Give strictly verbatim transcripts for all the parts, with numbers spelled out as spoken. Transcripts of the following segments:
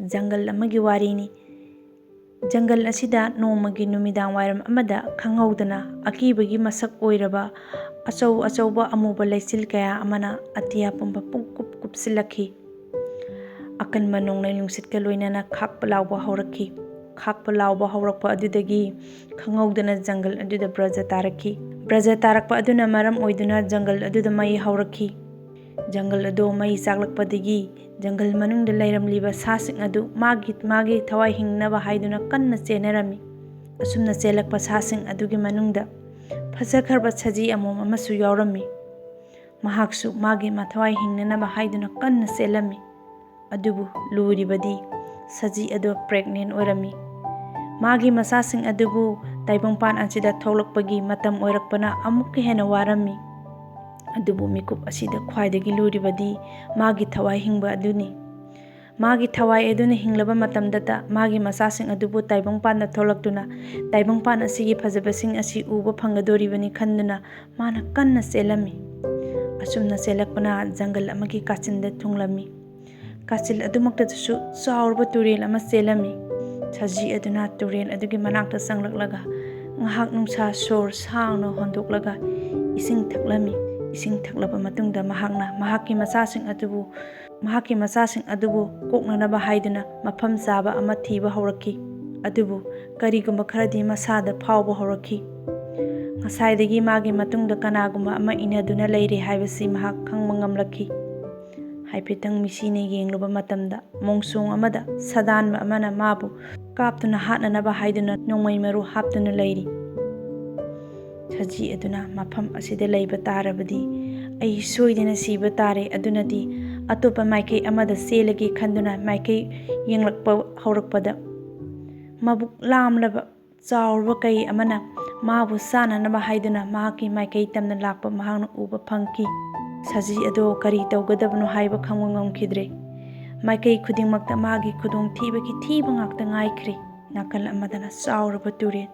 ꯖꯪꯒꯜ ꯑꯃꯒꯤ ꯋꯥꯔꯤꯅꯤ꯫ ꯖꯪꯒꯜ ꯑꯁꯤꯗ ꯅꯣꯡꯃꯒꯤ ꯅꯨꯃꯤꯗꯥꯡ ꯋꯥꯏꯔꯝ ꯑꯃꯗ ꯈꯪꯍꯧꯗꯅ ꯑꯀꯤꯕꯒꯤ ꯃꯁꯛ ꯑꯣꯏꯔꯕ ꯑꯆꯧ ꯑꯆꯧꯕ ꯑꯃꯨꯕ ꯂꯩꯆꯤꯜ ꯀꯌꯥ ꯑꯃꯅ ꯑꯇꯤꯌꯥ ꯄꯨꯝꯕ ꯄꯨꯡꯀꯨꯞ ꯀꯨꯞꯁꯤꯜꯂꯛꯈꯤ꯫ ꯑꯀꯟꯕ ꯅꯣꯡꯂꯩ ꯅꯨꯡꯁꯤꯠꯀ ꯂꯣꯏꯅꯅ ꯈꯥꯛꯄ ꯂꯥꯎꯕ ꯍꯧꯔꯛꯈꯤ꯫ ꯈꯥꯛꯄ ꯂꯥꯎꯕ ꯍꯧꯔꯛꯄ ꯑꯗꯨꯗꯒꯤ ꯈꯪꯍꯧꯗꯅ ꯖꯪꯒꯜ ꯑꯗꯨꯗ ꯕ꯭ꯔꯖ ꯇꯥꯔꯛꯈꯤ꯫ ꯕ꯭ꯔꯖ ꯇꯥꯔꯛꯄ ꯑꯗꯨꯅ ꯃꯔꯝ ꯑꯣꯏꯗꯨꯅ ꯖꯪꯒꯜ ꯑꯗꯨꯗ ꯃꯩ ꯍꯧꯔꯛꯈꯤ꯫ ꯖꯪꯒꯜ ꯑꯗꯨ ꯃꯩ ꯆꯥꯛꯂꯛꯄꯗꯒꯤ ꯖꯪꯒꯜ ꯃꯅꯨꯡꯗ ꯂꯩꯔꯝꯂꯤꯕ ꯁꯥꯁꯤꯡ ꯑꯗꯨ ꯃꯥꯒꯤ ꯃꯥꯒꯤ ꯊꯋꯥꯏ ꯍꯤꯡꯅꯕ ꯍꯥꯏꯗꯨꯅ ꯀꯟꯅ ꯆꯦꯟꯅꯔꯝꯃꯤ꯫ ꯑꯁꯨꯝꯅ ꯆꯦꯜꯂꯛꯄ ꯁꯥꯁꯤꯡ ꯑꯗꯨꯒꯤ ꯃꯅꯨꯡꯗ ꯐꯖꯈ꯭ꯔꯕ ꯁꯖꯤ ꯑꯃꯣꯝ ꯑꯃꯁꯨ ꯌꯥꯎꯔꯝꯃꯤ꯫ ꯃꯍꯥꯛꯁꯨ ꯃꯥꯒꯤ ꯃꯊꯋꯥꯏ ꯍꯤꯡꯅꯅꯕ ꯍꯥꯏꯗꯨꯅ ꯀꯟꯅ ꯆꯦꯜꯂꯝꯃꯤ꯫ ꯑꯗꯨꯕꯨ ꯂꯨꯔꯤꯕꯗꯤ ꯁꯖꯤ ꯑꯗꯨ pregnant ꯑꯣꯏꯔꯝꯃꯤ꯫ ꯃꯥꯒꯤ ꯃꯆꯥꯁꯤꯡ ꯑꯗꯨꯕꯨ ꯇꯥꯏꯕꯪꯄꯥꯟ ꯑꯁꯤꯗ ꯊꯣꯛꯂꯛꯄꯒꯤ ꯃꯇꯝ ꯑꯣꯏꯔꯛꯄꯅ ꯑꯃꯨꯛꯀ ꯍꯦꯟꯅ ꯋꯥꯔꯝꯃꯤ꯫ ꯑꯗꯨꯕꯨ ꯃꯤꯀꯨꯞ ꯑꯁꯤꯗ ꯈ꯭ꯋꯥꯏꯗꯒꯤ ꯂꯨꯔꯤꯕꯗꯤ ꯃꯥꯒꯤ ꯊꯋꯥꯏ ꯍꯤꯡꯕ ꯑꯗꯨꯅꯤ꯫ ꯃꯥꯒꯤ ꯊꯋꯥꯏ ꯑꯗꯨꯅ ꯍꯤꯡꯂꯕ ꯃꯇꯝꯗꯇ ꯃꯥꯒꯤ ꯃꯆꯥꯁꯤꯡ ꯑꯗꯨꯕꯨ ꯇꯥꯏꯕꯪꯄꯥꯟꯗ ꯊꯣꯛꯂꯛꯇꯨꯅ ꯇꯥꯏꯕꯪꯄꯥꯟ ꯑꯁꯤꯒꯤ ꯐꯖꯕꯁꯤꯡ ꯑꯁꯤ ꯎꯕ ꯐꯪꯒꯗꯣꯔꯤꯕꯅꯤ ꯈꯟꯗꯨꯅ ꯃꯥꯅ ꯀꯟꯅ ꯆꯦꯜꯂꯝꯃꯤ꯫ ꯑꯁꯨꯝꯅ ꯆꯦꯜꯂꯛꯄꯅ ꯖꯪꯒꯜ ꯑꯃꯒꯤ ꯀꯥꯆꯤꯟꯗ ꯊꯨꯡꯂꯝꯃꯤ꯫ ꯀꯥꯆꯤꯟ ꯑꯗꯨꯃꯛꯇꯗꯁꯨ ꯆꯥꯎꯔꯕ ꯇꯨꯔꯦꯜ ꯑꯃ ꯆꯦꯜꯂꯝꯃꯤ꯫ ꯁꯖꯤ ꯑꯗꯨꯅ ꯇꯨꯔꯦꯜ ꯑꯗꯨꯒꯤ ꯃꯅꯥꯛꯇ ꯆꯪꯂꯛꯂꯒ ꯉꯥꯏꯍꯥꯛ ꯅꯨꯡꯁꯥ ꯁꯣꯔ ꯁꯥꯡꯅ ꯍꯣꯟꯗꯣꯛꯂꯒ ꯏꯁꯤꯡ ꯊꯛꯂꯝꯃꯤ꯫ ꯏꯁꯤꯡ ꯊꯛꯂꯕ ꯃꯇꯨꯡꯗ ꯃꯍꯥꯛꯅ ꯃꯍꯥꯛꯀꯤ ꯃꯆꯥꯁꯤꯡ ꯑꯗꯨꯕꯨ ꯃꯍꯥꯛꯀꯤ ꯃꯆꯥꯁꯤꯡ ꯑꯗꯨꯕꯨ ꯀꯣꯛꯅꯅꯕ ꯍꯥꯏꯗꯨꯅ ꯃꯐꯝ ꯆꯥꯕ ꯑꯃ ꯊꯤꯕ ꯍꯧꯔꯛꯈꯤ꯫ ꯑꯗꯨꯕꯨ ꯀꯔꯤꯒꯨꯝꯕ ꯈꯔꯗꯤ ꯃꯁꯥꯗ ꯐꯥꯎꯕ ꯍꯧꯔꯛꯈꯤ꯫ ꯉꯁꯥꯏꯗꯒꯤ ꯃꯥꯒꯤ ꯃꯇꯨꯡꯗ ꯀꯅꯥꯒꯨꯝꯕ ꯑꯃ ꯏꯟꯅꯗꯨꯅ ꯂꯩꯔꯦ ꯍꯥꯏꯕꯁꯤ ꯃꯍꯥꯛ ꯈꯪꯕ ꯉꯝꯂꯛꯈꯤ꯫ ꯍꯥꯏꯐꯦꯠꯇꯪ ꯃꯤꯠꯁꯤꯅ ꯌꯦꯡꯂꯨꯕ ꯃꯇꯝꯗ ꯃꯣꯡꯁꯣꯡ ꯑꯃꯗ ꯁꯥꯗꯥꯟꯕ ꯑꯃꯅ ꯃꯥꯕꯨ ꯀꯥꯞꯇꯨꯅ ꯍꯥꯠꯅꯅꯕ ꯍꯥꯏꯗꯨꯅ ꯅꯣꯡꯃꯩ ꯃꯔꯨ ꯍꯥꯞꯇꯨꯅ ꯂꯩꯔꯤ꯫ ꯁꯖꯤ ꯑꯗꯨꯅ ꯃꯐꯝ ꯑꯁꯤꯗ ꯂꯩꯕ ꯇꯥꯔꯕꯗꯤ ꯑꯩ ꯁꯣꯏꯗꯅ ꯁꯤꯕ ꯇꯥꯔꯦ, ꯑꯗꯨꯅꯗꯤ ꯑꯇꯣꯞꯄ ꯃꯥꯏꯀꯩ ꯑꯃꯗ ꯆꯦꯜꯂꯒꯦ ꯈꯟꯗꯨꯅ ꯃꯥꯏꯀꯩ ꯌꯦꯡꯂꯛꯄ ꯍꯧꯔꯛꯄꯗ ꯃꯕꯨꯛ ꯂꯥꯝꯂꯕ ꯆꯥꯎꯔꯕ ꯀꯩ ꯑꯃꯅ ꯃꯥꯕꯨ ꯆꯥꯅꯅꯕ ꯍꯥꯏꯗꯨꯅ ꯃꯍꯥꯛꯀꯤ ꯃꯥꯏꯀꯩ ꯇꯝꯅ ꯂꯥꯛꯄ ꯃꯍꯥꯛꯅ ꯎꯕ ꯐꯪꯈꯤ꯫ ꯁꯖꯤ ꯑꯗꯣ ꯀꯔꯤ ꯇꯧꯒꯗꯕꯅꯣ ꯍꯥꯏꯕ ꯈꯪꯕ ꯉꯝꯈꯤꯗ꯭ꯔꯦ꯫ ꯃꯥꯏꯀꯩ ꯈꯨꯗꯤꯡꯃꯛꯇ ꯃꯥꯒꯤ ꯈꯨꯗꯣꯡꯊꯤꯕꯒꯤ ꯊꯤꯕ ꯉꯥꯛꯇ ꯉꯥꯏꯈ꯭ꯔꯦ꯫ ꯅꯥꯀꯜ ꯑꯃꯗꯅ ꯆꯥꯎꯔꯕ ꯇꯨꯔꯦꯜ꯫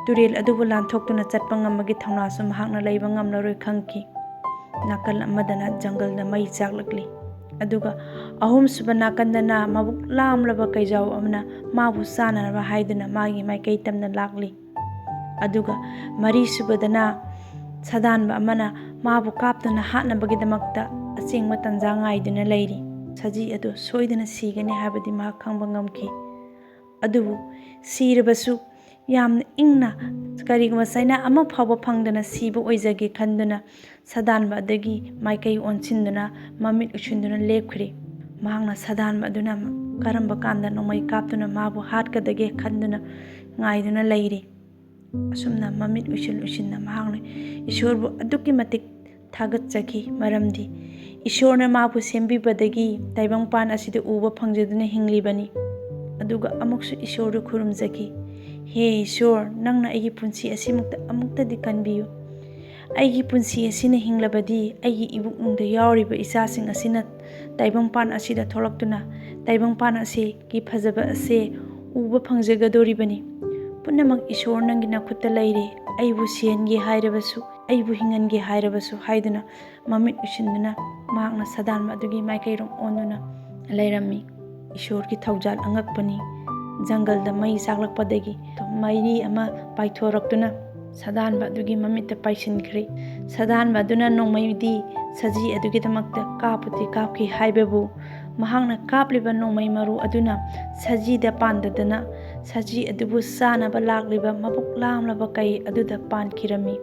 ꯇꯨꯔꯦꯜ ꯑꯗꯨꯕꯨ ꯂꯥꯟꯊꯣꯛꯇꯨꯅ ꯆꯠꯄ ꯉꯝꯕꯒꯤ ꯊꯧꯅꯥꯁꯨ ꯃꯍꯥꯛꯅ ꯂꯩꯕ ꯉꯝꯂꯔꯣꯏ ꯈꯪꯈꯤ꯫ ꯅꯥꯀꯜ ꯑꯃꯗꯅ ꯖꯪꯒꯜꯗ ꯃꯩ ꯆꯥꯛꯂꯛꯂꯤ꯫ ꯑꯗꯨꯒ ꯑꯍꯨꯝꯁꯨꯕ ꯅꯥꯀꯟꯗꯅ ꯃꯕꯨꯛ ꯂꯥꯝꯂꯕ ꯀꯩꯖꯥꯎ ꯑꯃꯅ ꯃꯥꯕꯨ ꯆꯥꯅꯅꯕ ꯍꯥꯏꯗꯨꯅ ꯃꯥꯒꯤ ꯃꯥꯏꯀꯩ ꯇꯝꯅ ꯂꯥꯛꯂꯤ꯫ ꯑꯗꯨꯒ ꯃꯔꯤꯁꯨꯕꯗꯅ ꯁꯥꯗꯥꯟꯕ ꯑꯃꯅ ꯃꯥꯕꯨ ꯀꯥꯞꯇꯨꯅ ꯍꯥꯠꯅꯕꯒꯤꯗꯃꯛꯇ ꯑꯆꯦꯡꯕ ꯇꯥꯟꯖꯥ ꯉꯥꯏꯗꯨꯅ ꯂꯩꯔꯤ꯫ ꯁꯖꯤ ꯑꯗꯨ ꯁꯣꯏꯗꯅ ꯁꯤꯒꯅꯤ ꯍꯥꯏꯕꯗꯤ ꯃꯍꯥꯛ ꯈꯪꯕ ꯉꯝꯈꯤ꯫ ꯑꯗꯨꯕꯨ ꯁꯤꯔꯕꯁꯨ ꯌꯥꯝꯅ ꯏꯪꯅ, ꯀꯔꯤꯒꯨꯝꯕ ꯆꯩꯅꯥ ꯑꯃ ꯐꯥꯎꯕ ꯐꯪꯗꯅ ꯁꯤꯕ ꯑꯣꯏꯖꯒꯦ ꯈꯟꯗꯨꯅ ꯁꯥꯗꯥꯟꯕ ꯑꯗꯨꯒꯤ ꯃꯥꯏꯀꯩ ꯑꯣꯟꯁꯤꯟꯗꯨꯅ ꯃꯃꯤꯠ ꯎꯏꯁꯤꯟꯗꯨꯅ ꯂꯦꯞꯈ꯭ꯔꯦ꯫ ꯃꯍꯥꯛꯅ ꯁꯥꯗꯥꯟꯕ ꯑꯗꯨꯅ ꯀꯔꯝꯕ ꯀꯥꯟꯗ ꯅꯣꯡꯃꯩ ꯀꯥꯞꯇꯨꯅ ꯃꯥꯕꯨ ꯍꯥꯠꯀꯗꯒꯦ ꯈꯟꯗꯨꯅ ꯉꯥꯏꯗꯨꯅ ꯂꯩꯔꯤ꯫ ꯑꯁꯨꯝꯅ ꯃꯃꯤꯠ ꯎꯏꯁꯤꯟ ꯎꯏꯁꯤꯟꯅ ꯃꯍꯥꯛꯅ ꯏꯁꯣꯔꯕꯨ ꯑꯗꯨꯛꯀꯤ ꯃꯇꯤꯛ ꯊꯥꯒꯠꯆꯈꯤ, ꯃꯔꯝꯗꯤ ꯏꯁꯣꯔꯅ ꯃꯥꯕꯨ ꯁꯦꯝꯕꯤꯕꯗꯒꯤ ꯇꯥꯏꯕꯪꯄꯥꯟ ꯑꯁꯤꯗ ꯎꯕ ꯐꯪꯖꯗꯨꯅ ꯍꯤꯡꯂꯤꯕꯅꯤ꯫ ꯑꯗꯨꯒ ꯑꯃꯨꯛꯁꯨ ꯏꯁꯣꯔꯗꯨ ꯈꯨꯔꯨꯝꯖꯈꯤ, "ꯍꯦ ꯏꯁꯣꯔ, ꯅꯪꯅ ꯑꯩꯒꯤ ꯄꯨꯟꯁꯤ ꯑꯁꯤꯃꯛꯇ ꯑꯃꯨꯛꯇꯗꯤ ꯀꯟꯕꯤꯌꯨ꯫ ꯑꯩꯒꯤ ꯄꯨꯟꯁꯤ ꯑꯁꯤꯅ ꯍꯤꯡꯂꯕꯗꯤ ꯑꯩꯒꯤ ꯏꯕꯨꯛꯅꯨꯡꯗ ꯌꯥꯎꯔꯤꯕ ꯏꯆꯥꯁꯤꯡ ꯑꯁꯤꯅ ꯇꯥꯏꯕꯪꯄꯥꯟ ꯑꯁꯤꯗ ꯊꯣꯛꯂꯛꯇꯨꯅ ꯇꯥꯏꯕꯪꯄꯥꯟ ꯑꯁꯤꯒꯤ ꯐꯖꯕ ꯑꯁꯦ ꯎꯕ ꯐꯪꯖꯒꯗꯣꯔꯤꯕꯅꯤ꯫ ꯄꯨꯝꯅꯃꯛ ꯏꯁꯣꯔ ꯅꯪꯒꯤ ꯅꯈꯨꯠꯇ ꯂꯩꯔꯦ꯫ ꯑꯩꯕꯨ ꯁꯤꯍꯟꯒꯦ ꯍꯥꯏꯔꯕꯁꯨ, ꯑꯩꯕꯨ ꯍꯤꯡꯍꯟꯒꯦ ꯍꯥꯏꯔꯕꯁꯨ" ꯍꯥꯏꯗꯨꯅ ꯃꯃꯤꯠ ꯎꯏꯁꯤꯟꯗꯨꯅ ꯃꯍꯥꯛꯅ ꯁꯥꯗꯥꯟꯕ ꯑꯗꯨꯒꯤ ꯃꯥꯏꯀꯩꯔꯣꯝ ꯑꯣꯟꯗꯨꯅ ꯂꯩꯔꯝꯃꯤ꯫ ꯏꯁꯣꯔꯒꯤ ꯊꯧꯖꯥꯜ ꯑꯉꯛꯄꯅꯤ꯫ ꯖꯪꯒꯜꯗ ꯃꯩ ꯆꯥꯛꯂꯛꯄꯗꯒꯤ ꯃꯩꯔꯤ ꯑꯃ ꯄꯥꯏꯊꯣꯔꯛꯇꯨꯅ ꯁꯥꯗꯥꯟꯕ ꯑꯗꯨꯒꯤ ꯃꯃꯤꯠꯇ ꯄꯥꯏꯁꯤꯟꯈ꯭ꯔꯦ꯫ ꯁꯥꯗꯥꯟꯕ ꯑꯗꯨꯅ ꯅꯣꯡꯃꯩꯗꯤ ꯁꯖꯤ ꯑꯗꯨꯒꯤꯗꯃꯛꯇ ꯀꯥꯞꯄꯨꯗꯤ ꯀꯥꯞꯈꯤ ꯍꯥꯏꯕꯕꯨ, ꯃꯍꯥꯛꯅ ꯀꯥꯞꯂꯤꯕ ꯅꯣꯡꯃꯩ ꯃꯔꯨ ꯑꯗꯨꯅ ꯁꯖꯤꯗ ꯄꯥꯟꯗꯗꯅ ꯁꯖꯤ ꯑꯗꯨꯕꯨ ꯆꯥꯅꯕ ꯂꯥꯛꯂꯤꯕ ꯃꯕꯨꯛ ꯂꯥꯝꯂꯕ ꯀꯩ ꯑꯗꯨꯗ ꯄꯥꯟꯈꯤꯔꯝꯃꯤ꯫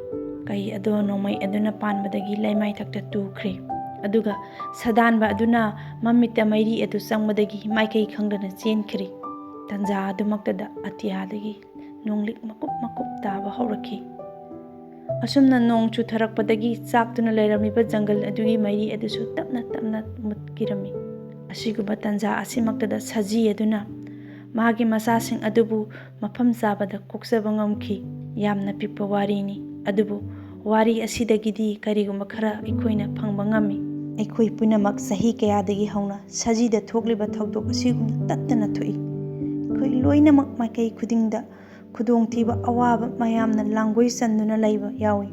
ꯀꯩ ꯑꯗꯣ ꯅꯣꯡꯃꯩ ꯑꯗꯨꯅ ꯄꯥꯟꯕꯗꯒꯤ ꯂꯩꯃꯥꯏꯊꯛꯇ ꯇꯨꯈ꯭ꯔꯦ꯫ ꯑꯗꯨꯒ ꯁꯥꯗꯥꯟꯕ ꯑꯗꯨꯅ ꯃꯃꯤꯠꯇ ꯃꯩꯔꯤ ꯑꯗꯨ ꯆꯪꯕꯗꯒꯤ ꯃꯥꯏꯀꯩ ꯈꯪꯗꯅ ꯆꯦꯟꯈ꯭ꯔꯦ꯫ ꯇꯟꯖꯥ ꯑꯗꯨꯃꯛꯇꯗ ꯑꯇꯤꯌꯥꯗꯒꯤ ꯅꯣꯡꯂꯤꯛ ꯃꯀꯨꯞ ꯃꯀꯨꯞ ꯇꯥꯕ ꯍꯧꯔꯛꯈꯤ꯫ ꯑꯁꯨꯝꯅ ꯅꯣꯡ ꯆꯨꯊꯔꯛꯄꯗꯒꯤ ꯆꯥꯛꯇꯨꯅ ꯂꯩꯔꯝꯃꯤꯕ ꯖꯪꯒꯜ ꯑꯗꯨꯒꯤ ꯃꯩꯔꯤ ꯑꯗꯨꯁꯨ ꯇꯞꯅ ꯇꯞꯅ ꯃꯨꯠꯈꯤꯔꯝꯃꯤ꯫ ꯑꯁꯤꯒꯨꯝꯕ ꯇꯟꯖꯥ ꯑꯁꯤꯃꯛꯇꯗ ꯁꯖꯤ ꯑꯗꯨꯅ ꯃꯥꯒꯤ ꯃꯆꯥꯁꯤꯡ ꯑꯗꯨꯕꯨ ꯃꯐꯝ ꯆꯥꯕꯗ ꯀꯣꯛꯆꯕ ꯉꯝꯈꯤ꯫ ꯌꯥꯝꯅ ꯄꯤꯛꯄ ꯋꯥꯔꯤꯅꯤ, ꯑꯗꯨꯕꯨ ꯋꯥꯔꯤ ꯑꯁꯤꯗꯒꯤꯗꯤ ꯀꯔꯤꯒꯨꯝꯕ ꯈꯔ ꯑꯩꯈꯣꯏꯅ ꯐꯪꯕ ꯉꯝꯃꯤ꯫ ꯑꯩꯈꯣꯏ ꯄꯨꯝꯅꯃꯛ ꯆꯍꯤ ꯀꯌꯥꯗꯒꯤ ꯍꯧꯅ ꯁꯖꯤꯗ ꯊꯣꯛꯂꯤꯕ ꯊꯧꯗꯣꯛ ꯑꯁꯤꯒꯨꯝꯅ ꯇꯠꯇꯅ ꯊꯣꯛꯏ꯫ ꯑꯩꯈꯣꯏ ꯂꯣꯏꯅꯃꯛ ꯃꯥꯏꯀꯩ ꯈꯨꯗꯤꯡꯗ ꯈꯨꯗꯣꯡꯊꯤꯕ, ꯑꯋꯥꯕ ꯃꯌꯥꯝꯅ ꯂꯥꯡꯒꯣꯏ ꯆꯟꯗꯨꯅ ꯂꯩꯕ ꯌꯥꯎꯏ꯫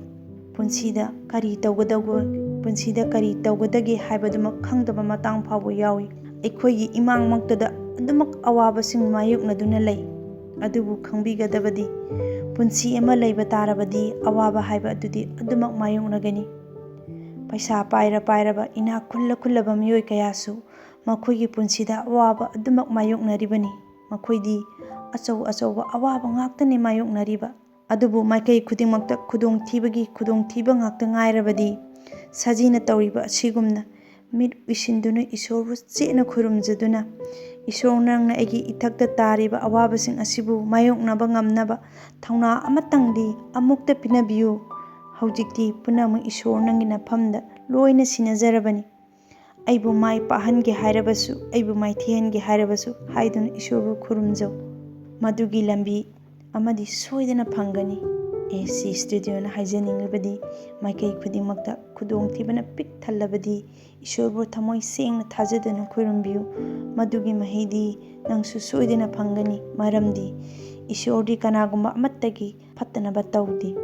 ꯄꯨꯟꯁꯤꯗ ꯀꯔꯤ ꯇꯧꯒꯗꯧꯕ ꯄꯨꯟꯁꯤꯗ ꯀꯔꯤ ꯇꯧꯒꯗꯒꯦ ꯍꯥꯏꯕꯗꯨꯃꯛ ꯈꯪꯗꯕ ꯃꯇꯥꯡ ꯐꯥꯎꯕ ꯌꯥꯎꯏ꯫ ꯑꯩꯈꯣꯏꯒꯤ ꯏꯃꯥꯡꯃꯛꯇꯗ ꯑꯗꯨꯃꯛ ꯑꯋꯥꯕꯁꯤꯡ ꯃꯥꯌꯣꯛꯅꯗꯨꯅ ꯂꯩ꯫ ꯑꯗꯨꯕꯨ ꯈꯪꯕꯤꯒꯗꯕꯗꯤ, ꯄꯨꯟꯁꯤ ꯑꯃ ꯂꯩꯕ ꯇꯥꯔꯕꯗꯤ ꯑꯋꯥꯕ ꯍꯥꯏꯕ ꯑꯗꯨꯗꯤ ꯑꯗꯨꯃꯛ ꯃꯥꯌꯣꯛꯅꯒꯅꯤ꯫ ꯄꯩꯁꯥ ꯄꯥꯏꯔ ꯄꯥꯏꯔꯕ, ꯏꯅꯥꯛ ꯈꯨꯜꯂ ꯈꯨꯜꯂꯕ ꯃꯤꯑꯣꯏ ꯀꯌꯥꯁꯨ ꯃꯈꯣꯏꯒꯤ ꯄꯨꯟꯁꯤꯗ ꯑꯋꯥꯕ ꯑꯗꯨꯃꯛ ꯃꯥꯌꯣꯛꯅꯔꯤꯕꯅꯤ꯫ ꯃꯈꯣꯏꯗꯤ ꯑꯆꯧ ꯑꯆꯧꯕ ꯑꯋꯥꯕ ꯉꯥꯛꯇꯅꯤ ꯃꯥꯌꯣꯛꯅꯔꯤꯕ꯫ ꯑꯗꯨꯕꯨ ꯃꯥꯏꯀꯩ ꯈꯨꯗꯤꯡꯃꯛꯇ ꯈꯨꯗꯣꯡꯊꯤꯕꯒꯤ ꯈꯨꯗꯣꯡꯊꯤꯕ ꯉꯥꯛꯇ ꯉꯥꯏꯔꯕꯗꯤ, ꯁꯖꯤꯅ ꯇꯧꯔꯤꯕ ꯑꯁꯤꯒꯨꯝꯅ ꯃꯤꯠ ꯎꯏꯁꯤꯟꯗꯨꯅ ꯏꯁꯣꯔꯕꯨ ꯆꯦꯠꯅ ꯈꯨꯔꯨꯝꯖꯗꯨꯅ, "ꯏꯁꯣꯔ, ꯅꯪꯅ ꯑꯩꯒꯤ ꯏꯊꯛꯇ ꯇꯥꯔꯤꯕ ꯑꯋꯥꯕꯁꯤꯡ ꯑꯁꯤꯕꯨ ꯃꯥꯌꯣꯛꯅꯕ ꯉꯝꯅꯕ ꯊꯧꯅꯥ ꯑꯃꯇꯪꯗꯤ ꯑꯃꯨꯛꯇ ꯄꯤꯅꯕꯤꯌꯨ꯫ ꯍꯧꯖꯤꯛꯇꯤ ꯄꯨꯝꯅꯃꯛ ꯏꯁꯣꯔ ꯅꯪꯒꯤ ꯅꯐꯝꯗ ꯂꯣꯏꯅ ꯁꯤꯟꯅꯖꯔꯕꯅꯤ꯫ ꯑꯩꯕꯨ ꯃꯥꯏ ꯄꯥꯛꯍꯟꯒꯦ ꯍꯥꯏꯔꯕꯁꯨ, ꯑꯩꯕꯨ ꯃꯥꯏꯊꯤꯍꯟꯒꯦ ꯍꯥꯏꯔꯕꯁꯨ" ꯍꯥꯏꯗꯨꯅ ꯏꯁꯣꯔꯕꯨ ꯈꯨꯔꯨꯝꯖꯧ꯫ ꯃꯗꯨꯒꯤ ꯂꯝꯕꯤ ꯑꯃꯗꯤ ꯁꯣꯏꯗꯅ ꯐꯪꯒꯅꯤ꯫ ꯑꯦ ꯁꯤ ꯁ꯭ꯇꯨꯗꯤꯑꯣꯅ ꯍꯥꯏꯖꯅꯤꯡꯂꯤꯕꯗꯤ, ꯃꯥꯏꯀꯩ ꯈꯨꯗꯤꯡꯃꯛꯇ ꯈꯨꯗꯣꯡꯊꯤꯕꯅ ꯄꯤꯛ ꯊꯜꯂꯕꯗꯤ, ꯏꯁꯣꯔꯕꯨ ꯊꯃꯣꯏ ꯁꯦꯡꯅ ꯊꯥꯖꯗꯨꯅ ꯈꯨꯔꯨꯝꯕꯤꯌꯨ꯫ ꯃꯗꯨꯒꯤ ꯃꯍꯩꯗꯤ ꯅꯪꯁꯨ ꯁꯣꯏꯗꯅ ꯐꯪꯒꯅꯤ, ꯃꯔꯝꯗꯤ ꯏꯁꯣꯔꯗꯤ ꯀꯅꯥꯒꯨꯝꯕ ꯑꯃꯠꯇꯒꯤ ꯐꯠꯇꯅꯕ ꯇꯧꯗꯦ꯫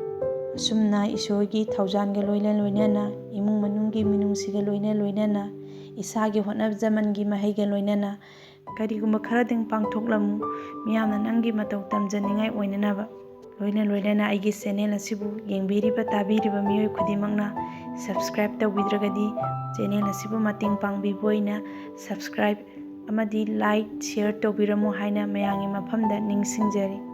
ꯑꯁꯨꯝꯅ ꯏꯁꯣꯔꯒꯤ ꯊꯧꯖꯥꯜꯒ ꯂꯣꯏꯅ ꯂꯣꯏꯅꯅ, ꯏꯃꯨꯡ ꯃꯅꯨꯡꯒꯤ ꯃꯤꯅꯨꯡꯁꯤꯒ ꯂꯣꯏꯅ ꯂꯣꯏꯅꯅ, ꯏꯁꯥꯒꯤ ꯍꯣꯠꯅꯖꯃꯟꯒꯤ ꯃꯍꯩꯒ ꯂꯣꯏꯅꯅ, ꯀꯔꯤꯒꯨꯝꯕ ꯈꯔꯗꯪ ꯄꯥꯡꯊꯣꯛꯂꯝꯃꯨ, ꯃꯤꯌꯥꯝꯅ ꯅꯪꯒꯤ ꯃꯇꯧ ꯇꯝꯖꯅꯤꯡꯉꯥꯏ ꯑꯣꯏꯅꯅꯕ꯫ ꯂꯣꯏꯅ ꯂꯣꯏꯅꯅ ꯑꯩꯒꯤ ꯆꯦꯅꯦꯜ ꯑꯁꯤꯕꯨ ꯌꯦꯡꯕꯤꯔꯤꯕ ꯇꯥꯕꯤꯔꯤꯕ ꯃꯤꯑꯣꯏ ꯈꯨꯗꯤꯡꯃꯛꯅ ꯁꯕꯁꯀ꯭ꯔꯥꯏꯕ ꯇꯧꯕꯤꯗ꯭ꯔꯒꯗꯤ, ꯆꯦꯅꯦꯜ ꯑꯁꯤꯕꯨ ꯃꯇꯦꯡ ꯄꯥꯡꯕꯤꯕ ꯑꯣꯏꯅ ꯁꯕꯁꯀ꯭ꯔꯥꯏꯕ ꯑꯃꯗꯤ ꯂꯥꯏꯛ, ꯁꯤꯌꯔ ꯇꯧꯕꯤꯔꯝꯃꯨ ꯍꯥꯏꯅ ꯃꯌꯥꯝꯒꯤ ꯃꯐꯝꯗ ꯅꯤꯡꯁꯤꯡꯖꯔꯤ꯫